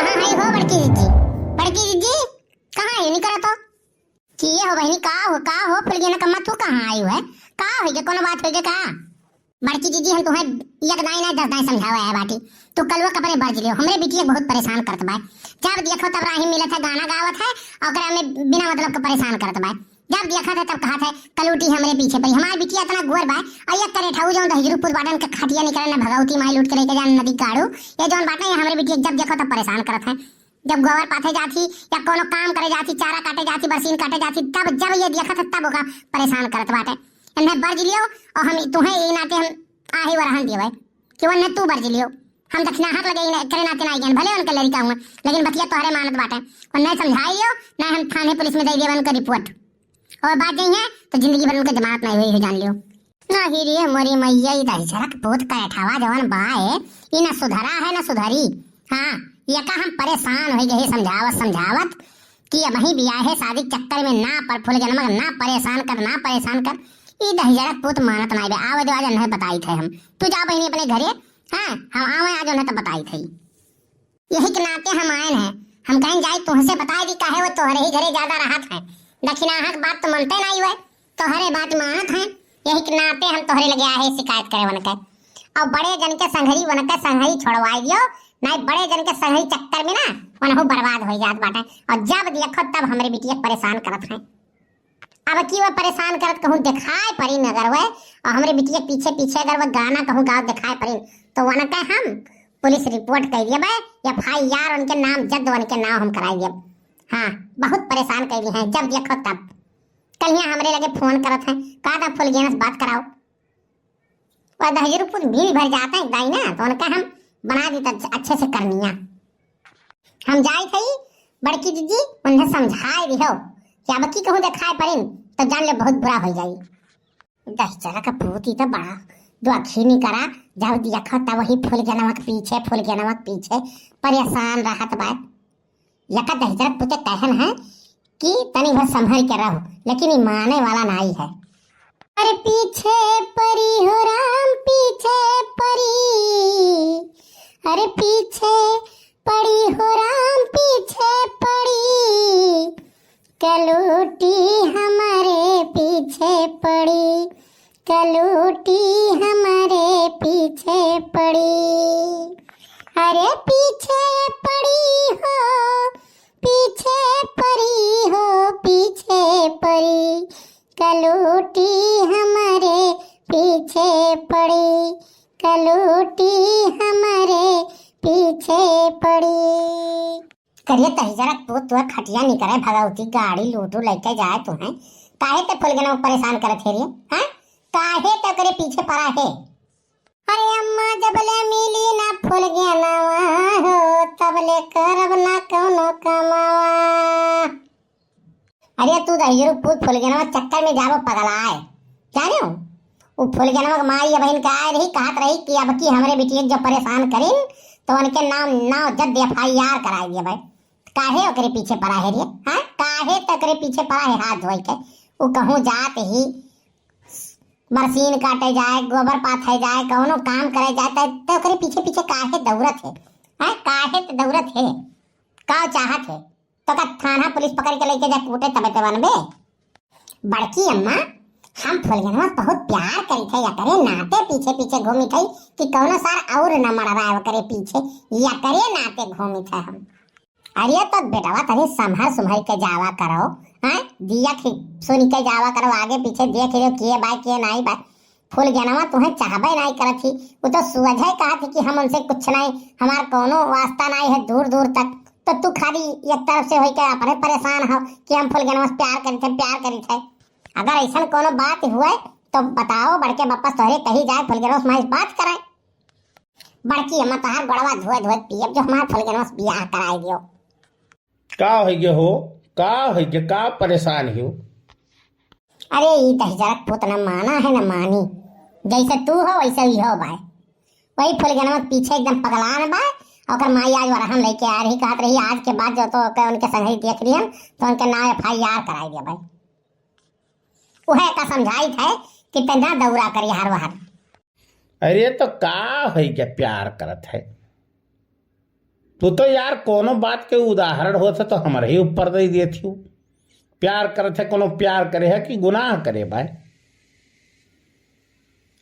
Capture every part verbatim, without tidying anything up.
कहाँ है हो बड़की जिज्जी? बड़की जिज्जी, कहाँ है? निकरा तो। कि ये हो बहिनी, का हो, का हो फुलगेना कम्मा, तू कहाँ आयु है? का होइगे, कोनो बात होइगे का? बड़की जिज्जी, हम तुहें एक दाई नाहीं दस दाई समझावे आए बाटी। तू कलुआ कपड़े बरज लियो, हमरे बिटिया बहुत परेशान करत बाय। जब देखो तब राही मिलत है, गाना गावत है, और ओकरा में बिना मतलब के परेशान करत बाय। जब देखत है तब कहत है, "कलूटी हमरे पीछे पड़ी।" हमार बिटिया इतना गोर बाय, और एक करे ठाऊ जौन दहिजरू पुत बाटन के खटिया निकले न भगवती माई लूट के लेके जान नदी काढ़ू। ये जौन बाटे, ये हमरे बिटिया जब देखो तब परेशान करत है। जब गोबर पाथे जात ही या कोनो काम करे जात ही, चारा काटे जात ही, बरसीन काटे जात ही, तब जब ये देखत है तब ओका परेशान करत बाटे। इन्हें बरज लियो और हम तुहें यही नाते हम आही वरहन दियो है कि वन्ने तू बरज लियो। हम दक्षिणाहक लगे इन्हें करे नाते ना गए, भले उनके लड़का हुए, लेकिन बतिया तोहरे मानत बाटे। और नहीं समझाइयो, नहीं हम थाने पुलिस में दे देवे उनका रिपोर्ट। और बात यही है तो जिंदगी भर उनके जमानत नहीं हुई है, जान लियो। नाही रे मोरी मैया, ई दहिजरक पूत का एठावा जवन बा ए, ई न सुधरा है न सुधरी। हाँ, ये का हम परेशान होइ गए समझावत समझावत कि अबहीं बियाहे शादी के चक्कर में ना पर फुलगेनवा ना परेशान कर, ना परेशान कर। ई दहिजरक पूत मानत नाई बे, आवे दे आज उन्हें बताई थे हम। तू जा बहिनी अपने घरे, हाँ, हम आवे आज उन्हें तो बताई थे। यही के नाते हम आयन है। हम कहेन जाई तुहसे बताई दी, काहे वो तोहरे ही घरे ज्यादा रहत है। दक्षिणाहक बात तो मनते नाई हुए, तोहरे बात मानत है। यही के नाते हम तोहरे लगे आए शिकायत करे वनके। और बड़े जन के संघरी वनके संघरी छोड़वाई दियो, नाई बड़े जन के संघरी चक्कर में ना वनहु बर्बाद हो जात बाटे। और जब देखो तब हमरे बिटिया परेशान करत है। अब की वो परेशान करत कहूँ दिखाई पड़ी न अगर वह, और हमरे बिटिया पीछे पीछे अगर वह गाना कहूँ गाओ दिखाई पड़ी, तो वनके हम पुलिस रिपोर्ट कर दिए भाई, एफ आई आर उनके नाम जद उनके नाम हम कराई दिए। हाँ, बहुत परेशान कर दिए हैं, जब देखो तब। कल यहाँ हमरे लगे फोन करत हैं, कहा था फुलगेना से बात कराओ। वह दहिजरू पूत भीड़ भर जाता है दाई ना, तो उनका हम बना दी अच्छे से करनिया। हम जाई थई बड़की जिज्जी, उन्हें समझाए दिहो कि अब की कहूँ दिखाए परिन तो जान ले बहुत बुरा हो जाई। दहिजरक पूत ई तो बड़ा दुखी नहीं करा, जब देखो तब वही फुलगेनवा के पीछे, फुलगेनवा के पीछे परेशान रहत बा। यका दहिजरक पूते कहन है कि तनी भर संभर के रहो, लेकिन ई माने वाला नाई है। अरे पीछे पड़ी हो राम, पीछे पड़ी, अरे पीछे पड़ी हो राम, पीछे पड़ी, कलूटी हमारे पीछे पड़ी, कलूटी हमारे पीछे पड़ी। अरे पीछे पड़ी हो, पीछे पड़ी हो, पीछे पड़ी, कलूटी हमारे पीछे पड़ी, कलूटी हमारे पीछे पड़ी। करिए दहिजरक पूत, तू खटिया निकरे भगवती गाड़ी लूटू लेके जाए तुहें। काहे ते फुलगेनवा परेशान करत है रे? हैं? काहे ते ओकरे पीछे पड़ा है? अरे अम्मा, जब ले मिली ना फुलगेनवा हो, तब ले करब ना कौनो कमावा। अरे तू दहिजरू पूत फुलगेनवा चक्कर में जाबो पगलाए। जाने हो? उ फुलगेनवा के माई बहिन के आए रही, कहत रही कि अब की हमरे बिटिया के जो परेशान करिन, तो उनके नाम, नाव जद एफ आई आर कराई दिए भाई। काहे ओकरे पीछे पड़ा है रे? हाँ? काहे तो ओकरे पीछे पड़ा है हाथ धोई के? उ कहूँ जात ही बरसीन काटे जाए, गोबर पाथे जाए, कौनो काम करे जाए, तो, तो ओकरे पीछे पीछे काहे दौड़त है? हैं? काहे तो दौड़त है? का चाहत है? तो का थाना पुलिस पकड़ के लेके जा कूटे तबे ते बनबे? बड़की अम्मा, हम फुलगेनवा बहुत प्यार करी थे, एकरे नाते पीछे पीछे घूमी थे कि कौनो सार और न मरवाए ओकरे पीछे, एकरे नाते घूमी थे हम। अरे तो बेटवा तनी संभर सुमर के जावा करो, हैं? दिया खि-, सुन के जावा करो, आगे पीछे देख लियो के बाय के नाई बाय। फुलगेनवा तुहें चाहबे नाई करत ही, उ तो सुअझे कहत ही कि हम उनसे कुछ नाई, हमार कौनो वास्ता नाई है दूर दूर तक। तो तू खाली एक तरफ से होई के अपने परेशान हो कि हम फुलगेनवा से प्यार करी थे, प्यार करी थे। अगर ऐसन कौनो बात हुए तो बताओ, बड़के बापा से तोहरे कही जाए, फुलगेनवा से हमारी बात कराए। बड़की अम्मा तोहार गोड़वा धोए धोए पियब जो हमार फुलगेनवा से बियाह कराए दियो। का होइगे हो? का होइगे? का परेशान हो? अरे ई दहिजरक पूत न माना है न मानी, जैसे तू हो वैसे ही हो भाई। वही फुलगेनवा के पीछे एकदम पगलान बा। ओकर माई आज वरहन लेके आ रही, कहत रही आज के बाद जो तो ओके उनके संगही देख लिहन तो उनके नाम एफ आई आर कराई दिया भाई। उहे का समझाई थे कि ते ना दौरा करी हर वहर। अरे तो का होइगे प्यार करत है? तू तो यार कोनो बात के उदाहरण होत है तो हमरे ही ऊपर दे देत हूँ। प्यार करत है, कोनो प्यार करे है कि गुनाह करे भाई?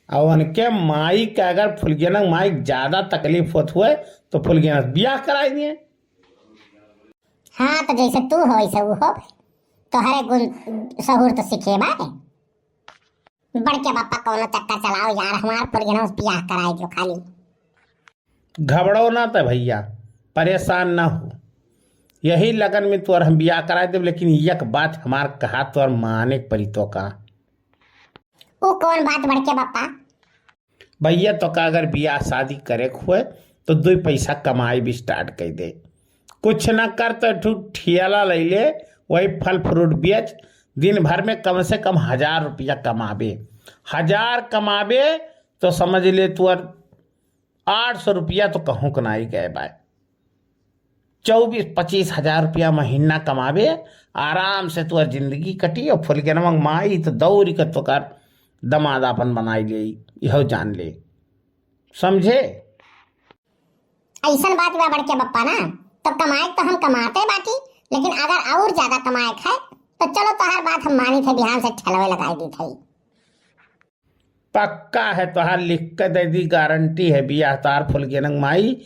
और उनके माई के, अगर फुलगेना माई के ज्यादा तकलीफ होत हुए तो फुलगेना से बियाह कराई दिए। हाँ, तो जैसे तू हो वैसे वो हो भाई, तोहरे गुण सहूर तो सीखे बा। बड़के पापा कौनो चक्कर चलाओ यार, हमार फुलगेना से बियाह कराई दियो खाली। घबड़ो ना त भैया, परेशान ना हो, यही लगन में तोर हम बियाह कराई देब, लेकिन एक बात हमार कहा तोर माने के पड़ी तो का। उ कौन बात बड़के पापा? भैया तो का अगर बियाह शादी करे के हुए तो दुई पैसा कमाई भी start कर दे। कुछ ना कर तो ठू ठेला ले ले, वही फल फ्रूट बेच, दिन भर में कम से कम हजार रुपया कमाबे। हजार कमाबे तो समझ ले तू आठ सौ रुपया तो कहूँ के नाई गए बाय। चउबीस पच्चीस हजार रुपया महीना कमाबे, आराम से तोर जिंदगी कटी। और फुलगेनवा के माई तो दौरी के तोकार दमाद आपन बनाई ले, यहो जान ले, समझे? ऐसन बात बा बड़के बप्पा ना, तो कमाए तो हम कमाते बाटी, लेकिन अगर और ज्यादा कमाए के है तो चलो तोहार बात हम मानी थे, बिहान से ठेलवे लगाई दी थे। पक्का है तोहार लिख के दे दी, गारंटी है बियाह तार फुलगेनक माई,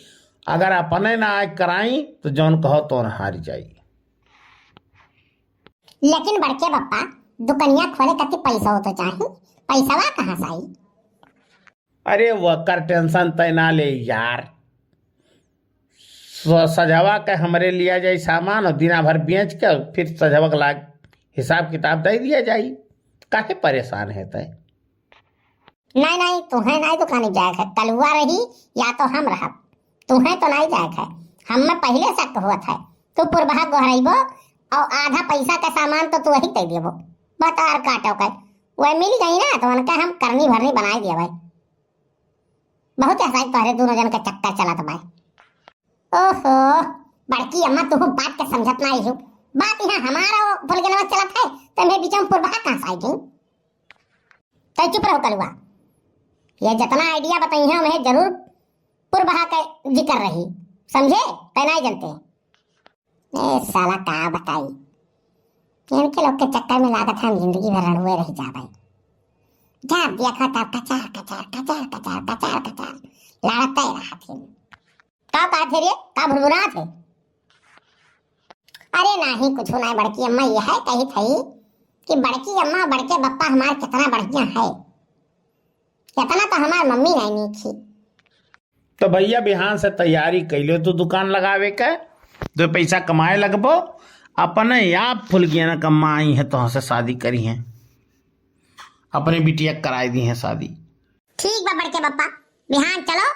अगर अपने ना आए कराई तो जौन कहो तो हार जाई। लेकिन बड़के बप्पा, दुकनिया खोले कति पैसा हो तो चाही, पैसवा कहाँ से आई? अरे वकर टेंशन तय ना ले यार, स-, सजवा के हमरे लिया जाई सामान और दिना भर बेच के फिर सजवा के लाग हिसाब किताब दे दिया जाई। काहे परेशान है तय? नहीं नहीं, तुहें नहीं दुकानी जाए है, कलुआ रही या तो हम रहब, तुहें तो नहीं जाए है। हम में पहले शक हुआ था, तू पुरबहा गोहरइबो और आधा पैसा का सामान तो तू वही दे देबो। बतार काटो का वह मिल गई ना तो उनका हम करनी भरनी बनाई दिया भाई। बहुत हंसाई तोहरे दोनों जन का चक्कर चलत बाय। ओहो, बड़की अम्मा तू बात के समझत ना हो, बात यहाँ हमारा फुलगेनवा चलत है, तुम्हें बीच में पुरबहा कहाँ से आई गई? तै चुप रहो कलुआ, ये जितना आइडिया बताई है हमें जरूर पुरबहा के जिक्र रही, समझे? तै नहीं जानते। ए साला का बताई, इनके लोग के चक्कर में लागत है हम जिंदगी भर रड़ुए रह जाबे। जब देखो तब कचार कचार कचार कचार कचार कचार लड़ते रहत हैं। का कहत है रे, का भुनभुनात है? अरे नाही कुछ नहीं बड़की अम्मा, यह कही थी कि बड़की अम्मा बड़के बप्पा हमार कितना बढ़िया है, इतना तो हमार मम्मी नहीं नीक ही। तो भैया बिहान से तैयारी कैले तू दुकान लगावे के, दो पैसा कमाए लगबो, अपने आप फुलगेनक अम्मा आई है तो से शादी करी है, अपने बिटिया कराए दी है शादी। ठीक बा बड़के बप्पा, बिहान चलो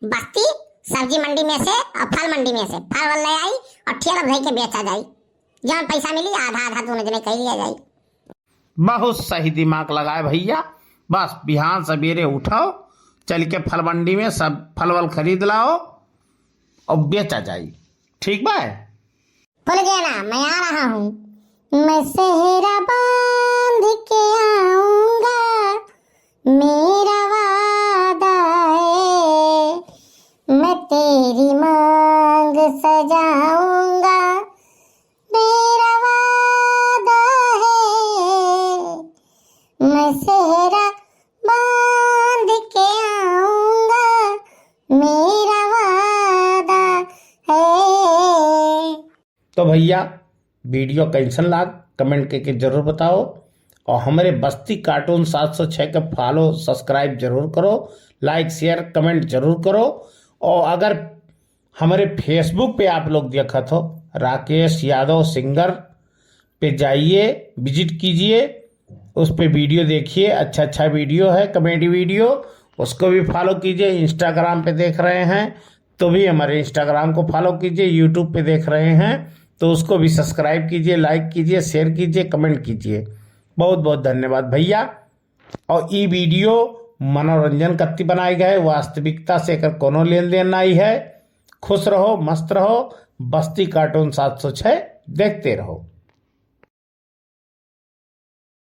बस्ती सब्जी मंडी में से और फल मंडी में से फल वल ले आई और ठेला धोई के बेचा जाई, जौन पैसा मिली आधा आधा दोनों जने कर लिया जाई। बहुत सही दिमाग लगाए भैया। बस बिहान सवेरे उठो, चल के फल मंडी में सब फल वल खरीद लाओ और बेचा जाई। ठीक बा? फुलगेना, मैं आ रहा हूँ। मैं सेहरा बांध के आऊंगा, मेरा वादा है, मैं तेरी मांग सजाऊंगा, मेरा वादा है, मैं सेहरा बांध के आऊंगा, मेरा वादा है। तो भैया वीडियो कैसन लाग कमेंट करके जरूर बताओ, और हमारे बस्ती कार्टून सात सौ छः के फॉलो सब्सक्राइब जरूर करो, लाइक शेयर कमेंट जरूर करो। और अगर हमारे फेसबुक पे आप लोग देखत हो राकेश यादव सिंगर पे जाइए, विजिट कीजिए, उस पे वीडियो देखिए, अच्छा अच्छा वीडियो है, कॉमेडी वीडियो, उसको भी फॉलो कीजिए। इंस्टाग्राम पे देख रहे हैं तो भी हमारे इंस्टाग्राम को फॉलो कीजिए, यूट्यूब पे देख रहे हैं तो उसको भी सब्सक्राइब कीजिए, लाइक कीजिए, शेयर कीजिए, कमेंट कीजिए। बहुत बहुत धन्यवाद भैया। और ई वीडियो मनोरंजन कत्ती बनाए गए, वास्तविकता से एकर कोनो लेन देन नहीं है। खुश रहो, मस्त रहो, बस्ती कार्टून सात सौ छः देखते रहो।